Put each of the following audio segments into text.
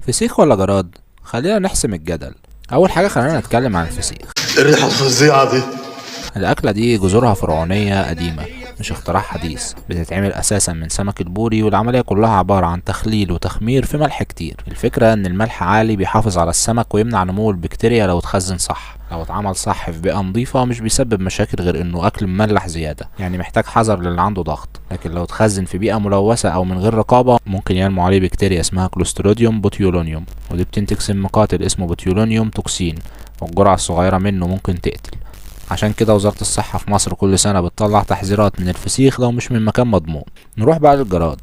فسيخ ولا جراد؟ خلينا نحسم الجدل. اول حاجة خلينا نتكلم عن الفسيخ. الريحة الفظيعة دي. الاكلة دي جذورها فرعونيه قديمة، مش اختراع حديث. بتتعمل اساسا من سمك البوري، والعملية كلها عبارة عن تخليل وتخمير في ملح كتير. الفكرة ان الملح عالي بيحافظ على السمك ويمنع نمو البكتيريا لو اتخزن صح. لو اتعمل صح في بيئة نظيفة مش بيسبب مشاكل، غير انه اكل مملح زيادة، يعني محتاج حذر للي عنده ضغط. لكن لو اتخزن في بيئة ملوثة او من غير رقابه ممكن ينمو عليه بكتيريا اسمها Clostridium botulinum، ودي بتنتج سم قاتل اسمه botulinum toxin، والجرعه الصغيرة منه ممكن تقتل. عشان كده وزارة الصحة في مصر كل سنة بتطلع تحذيرات من الفسيخ لو مش من مكان مضمون. نروح بقى للجراد.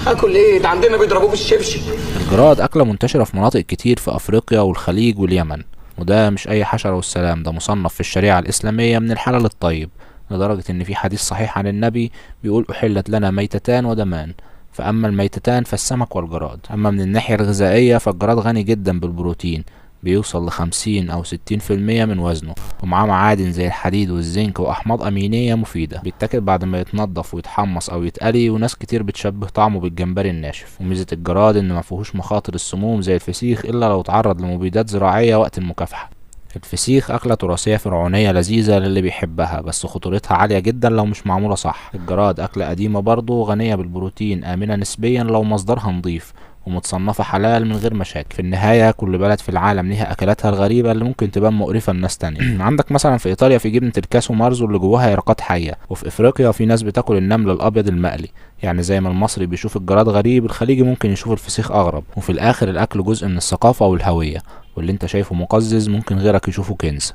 هاكل ايه؟ ده عندنا بيضربوه بالشبشب. الجراد أكلة منتشرة في مناطق كتير في أفريقيا والخليج واليمن، وده مش أي حشرة والسلام، ده مصنف في الشريعة الإسلامية من الحلال الطيب، لدرجة إن في حديث صحيح عن النبي بيقول أحلت لنا ميتتان ودمان، فأما الميتتان فالسمك والجراد. أما من الناحية الغذائية فالجراد غني جدا بالبروتين، بيوصل ل50 أو 60% من وزنه، ومعاه معادن زي الحديد والزنك وأحماض أمينية مفيدة. بيتاكل بعد ما يتنضف ويتحمص أو يتقلي، وناس كتير بتشبه طعمه بالجمبري الناشف. وميزة الجراد إن مفيهوش مخاطر السموم زي الفسيخ إلا لو اتعرض لمبيدات زراعية وقت المكافحة. الفسيخ أكلة تراثية فرعونية لذيذة للي بيحبها، بس خطورتها عالية جدا لو مش معمولة صح. الجراد أكلة قديمة برضه، غنية بالبروتين، آمنة نسبيا لو مصدرها نظيف، ومتصنفة حلال من غير مشاكل. في النهاية كل بلد في العالم ليها أكلاتها الغريبة اللي ممكن تبان مقرفة لناس تانية. عندك مثلا في إيطاليا في جبنة الكاسو مارزو اللي جواها يرقات حية، وفي إفريقيا في ناس بتاكل النمل الأبيض المقلي. يعني زي ما المصري بيشوف الجراد غريب، الخليجي ممكن يشوف الفسيخ أغرب. وفي الآخر الأكل جزء من الثقافة والهوية، واللي انت شايفه مقزز ممكن غيرك يشوفه كنز.